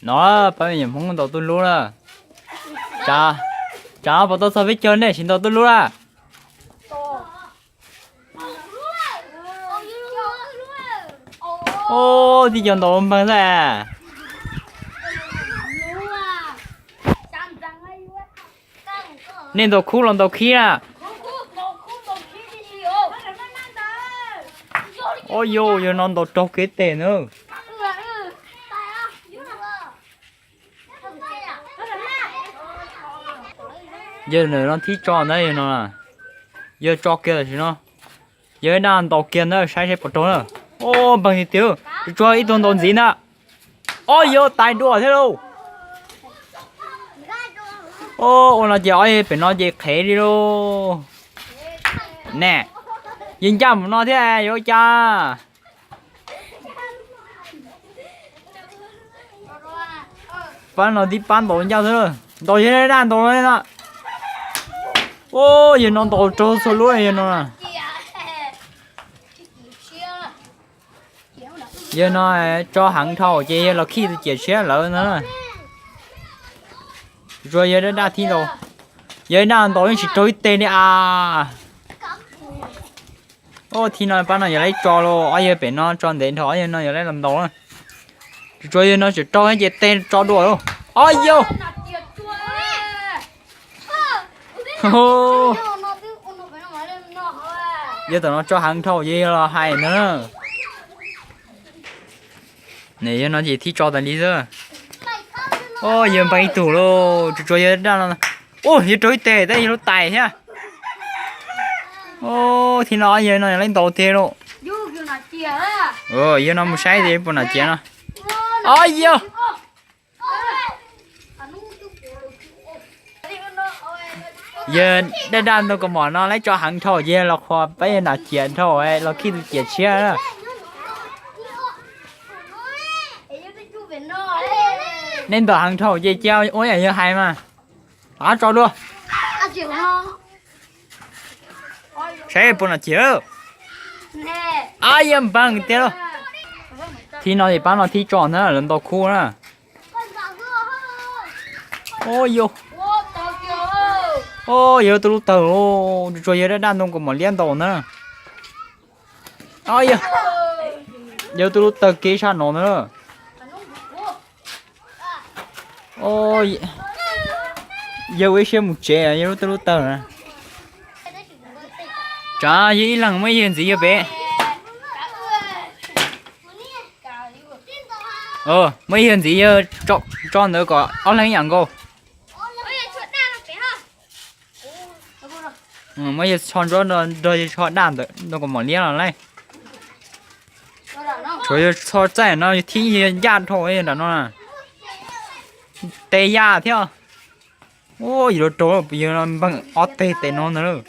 No, pab me nyuam Hmoob ntaus tuj lub na. Tsav, tsav puas tau txog peb caug nej tsis ntaus tuj lub na? Ub, tib co ntaus npawg xwb. Nej ntaus khub los ntaus khib na? Ub, yog no ntaus raug kev tes na. Yawg no thib tso ntawd yawg no, yawg tso kiag tam sim no. Yawg daj ntaus kiag ntawd saib seb puas raug na. Ub, npawg tiag tiag, tsuas ib tug ntaus ntxiv ntag. Ob, yawg tais dua thiab lauj. Ub, ua no ces ob yawg pem no ces qhev li lauj. Ne, yawg ncaj mus no thiab yuav ua cas. Pab no tib pab ntaus ncaj xwb, ntaus yawg daj ntaus no. Ub, yawg no ntaus raug txhua lub yawg no. Yawg no tso heev dhau ces yawg los khij tus ciam tshiab lawm no. Tsuas yawg daj daj thib ntaus. Yawg daj ntaus yeej tsis raug ib teg li as. Ub, thib no pab no yog lawv tso los ob yawg pem no tso ntev dhau, ob yawg no yog lawv los ntaus na. Tsuas yawg no tseem raug ces teg tso dua lauj. Ob yawg. Yawg tom no tso heev dhau ces yawg los hais ntag na. Ne yawg no ces thib tso tas li xwb. Ub, yawg npaj ib tug lauj, tsuas tsuas yawg daj no. Ub, yawg raug ib teg tab yawg lub tais thiab. Ub, thib no yawg no yog lawv ntaus tiag lauj. Yawg no mus saib tias puas nam ciav no. Ob yawg. Yawg daj daj ntoo kaus mom no lawv tso heev dhau ces los qhuas pab yawg nam ciav dhau los khij tus ciam tshiab na. Nej ntaus heev dhau ces cia ua yam yawg hais mas. Ab, tso dua. Saib puas nam ciav. Ab, yawg npaj tiag lauj. Thib no ces pab no thib tso ntag, lawv ntaus khub na. Ub, yawg, ub, yawg tus lub tawg, tsuas yawg daj daj ntoo kaus mom liab ntaus ntag. Ob yawg, yawg tus lub tawg kev sab no ntag. Yawg ua ib siab mus tsev, yawg lub tus lub tawg na. Tsav, yawg ib leeg muaj ib yawg ntxiv yawg pem. Muaj ib yawg ntxiv yawg tso ntawd kom ob leeg ib yam nkaus. Muab yawg tso ntsuab nrog yawg tso daj ntawd nrog kaus mom liab los lawm. Tshuav yawg txho txaij no yawg thib ncaj dhau nram no na. Tes yaj thiab. Ub, yawg rau rau, yawg no npeeg ob teg tes no ntag.